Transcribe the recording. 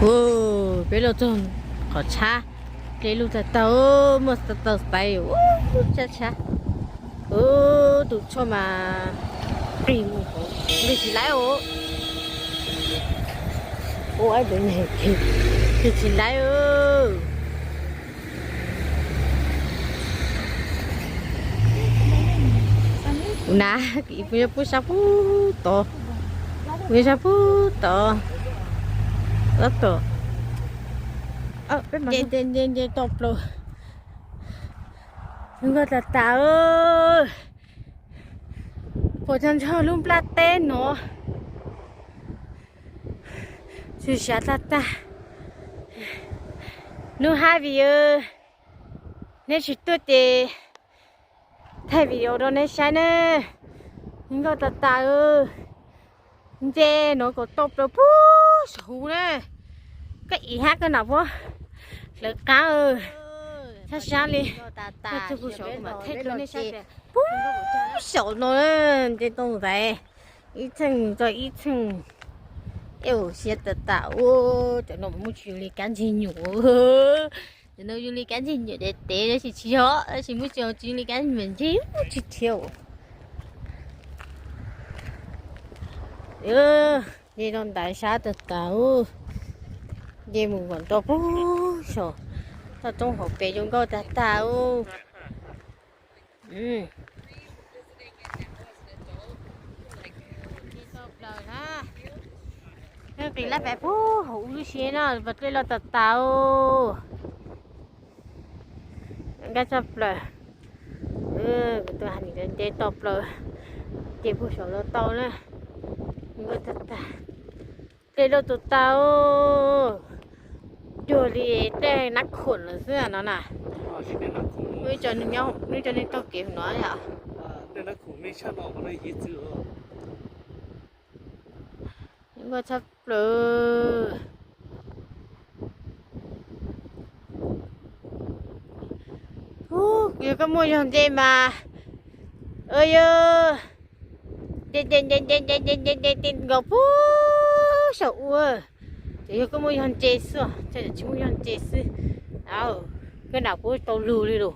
Peb los txog qhov tshab, dle lug tag tag, muaj tau xaiv, tshab tshab. Tus tshuaj mas qis mus, nqis tsis laib os. Ua tsis laib. Kuv na, kuv yuav pub sab pub tod, kuv yuav sab pub tod, ob tod. Nce nce nce toj plaws, zoo nkauj tas tas. Puas tag nrho lub nplaj teb no, txhua siav tag tag. Nub hab vim neb tsis tuaj ces thaij video rau neb saib na. Zoo nkauj tas tas. Nce no kom tau plaws puag saum huv na. Koj ib hab koj nam puab hlawv qaab. Sab sab li, thaij rau neb saib puag saum no, nce tau ntxaiv ib txheej tso ib txheej. Siab tas tas ua, cov no muaj tsis zoo li kab ntsig nyuam. Cov no zoo li kab ntsig nyuam tes tes, tab sis tsis yog, tab sis muaj tsis zoo li kab ntsig nyuam ntse tsis thiab. Nce rau ntawd sab tas tas, nce mus kom nto puag saum toj roob hauv pes zoo nkauj tag tag. Nqis laj pes puag hauv ub lub siab no, dle lug tas tas. Nkaj tshaj plaws. Kuv tuaj has nws nce toj plaws, nce puag saum los tau na. Nkaj tag tag, dle lug tas tas. Cuag li tej nab khoom lawm xwb no na. Nws cov neeg taug kev no yom. Nkaj tshaj plaws. Yog koj muaj yog ntse mas, yog nce nce nce nce nce nce nce nce nce nkaus puag saum ua, ces yog koj muaj yog ntse xwb, tsis muaj yog ntse xwb, koj nam puab tau lug li lawm.